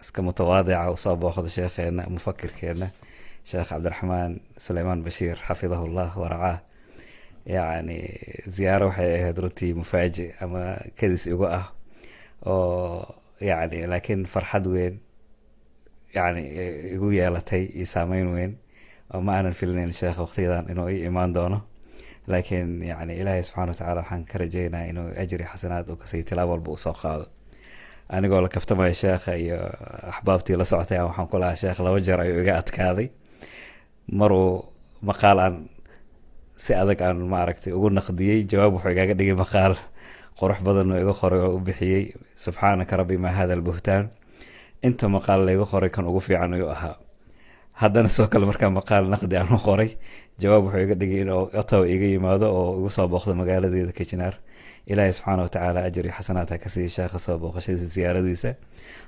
Iska mutawaadica usoo booqda sheekheena, mufakirkeena, Sheekh Cabdiraxmaan Suleymaan Bashiir, xafidahullah waracaah. Yacni ziyaaro waxay ahayd runtii mufaaji ama kadis igu ah oo yacni laakiin farxad weyn yacni igu yeelatay iyo saameyn weyn oo ma aanan filinayn sheekha waqtiyadan inuu ii imaan doono. Laakiin yani Ilaahay subxana watacaala waxaan ka rajeynayaa inuu ajri xasanaad uu kasii tilaab walba uu soo qaado. Anigoo la kaftamaya sheekha iyo axbaabtii la socotay, waxaan ku lahaa, "Sheekh laba jeer ayuu iga adkaaday." Maruu maqaal aan si adag aan maaragtay ugu naqdiyey, jawaab wuxuu igaga dhigay maqaal qurux badan oo iga qoray oo u bixiyey "Subxaanaka rabbi ma hada albuhtaan", inta maqaal layga qoray kan ugu fiican ayuu ahaa. Haddana sidoo kale markaa maqaal naqdi aan u qoray, jawaab wuxuu iga dhigay inuu Ottawa iga yimaado oo igu soo booqdo magaaladeeda Kitchener. Ilaahay subxaana watacaala ajri xasanaad ha ka siiya sheekha soo booqashadiisa, siyaaradiisa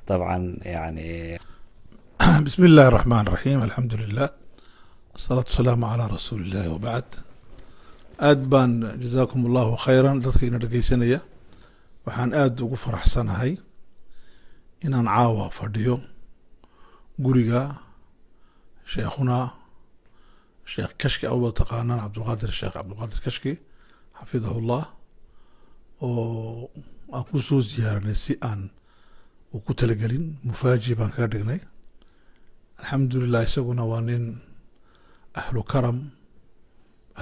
dabcan yani. بسم الله الرحمن الرحيم، الحمد لله، الصلاة والسلام على رسول الله وبعد. Aad baan, جزاكم الله خيرا, dadka ina dhegeysanaya, waxaan aada ugu faraxsanahay inaan caawa fadhiyo guriga sheekhuna Sheekh Kashki, aad wada taqaanaan, Cabdulqaadir, Sheekh Cabdulqaadir Kashki, xafidahu llah, oo aan ku soo ziyaaranay si aan uu ku talagelin. Mufaaji baan kaga dhignay, alxamdulilah. Isaguna waa nin ahlu karam,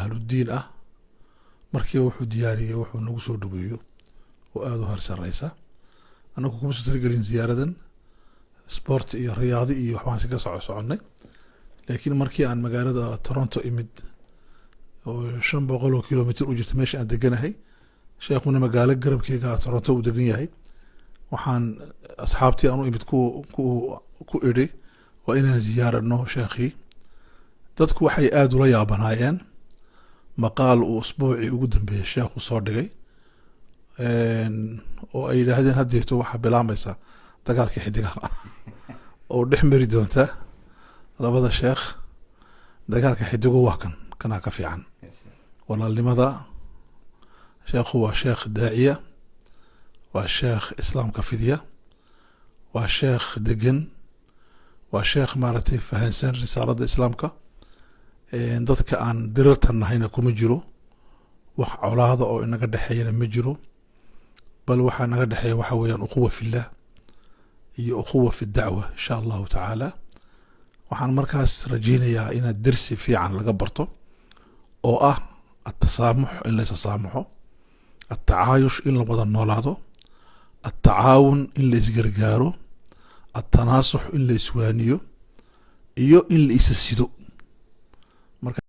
ahlu diin ah. Markiiba wuxuu diyaariyey wuxuu nagu soo dhaweeyo oo aada u harsareysa. Anagu kuma soo talagelin ziyaaradan, sport iyo riyaadi iyo waxbaan si ka soconnay, laakiin markii aan magaalada Toronto imid oo 500 oo kilomitr u jirta meesha aan deganahay, sheekhuna magaalo garabkeyga Toronto uu degan yahay, waxaan asxaabtii aan u imid ku idhi waa inaan ziyaarano sheekhii. Dadku waxay aada ula yaabanaayeen maqaal uu usbuucii ugu dambeeyey sheekhu soo dhigay oo ay yidhaahdeen haddeeto waxaa bilaabmaysa dagaalkii xidigaha oo dhex mari doonta labada sheekh. Dagaalka xidigo waa kan kanaa ka fiican walaalnimada. Sheekhu waa sheekh daaciya, waa sheekh islaamka fidiya, waa sheekh degan, waa sheekh maaragtay fahansan risaaladda islaamka. Dadka aan dirirtan nahayna kuma jiro, wax colaada oo inaga dhexeeyana ma jiro, bal waxaa naga dhexeeya waxa weeyaan أخوة في الله iyo أخوة في الدعوة, insha Allahu tacaala. Waxaan markaas rajeynayaa inaad dersi fiican laga barto oo ah التسامح, in la isasaamaxo, التعايش, in la wada noolaado, التعاون, in la isgargaaro, التناصح, in la iswaaniyo, iyo in la isa sido. Marka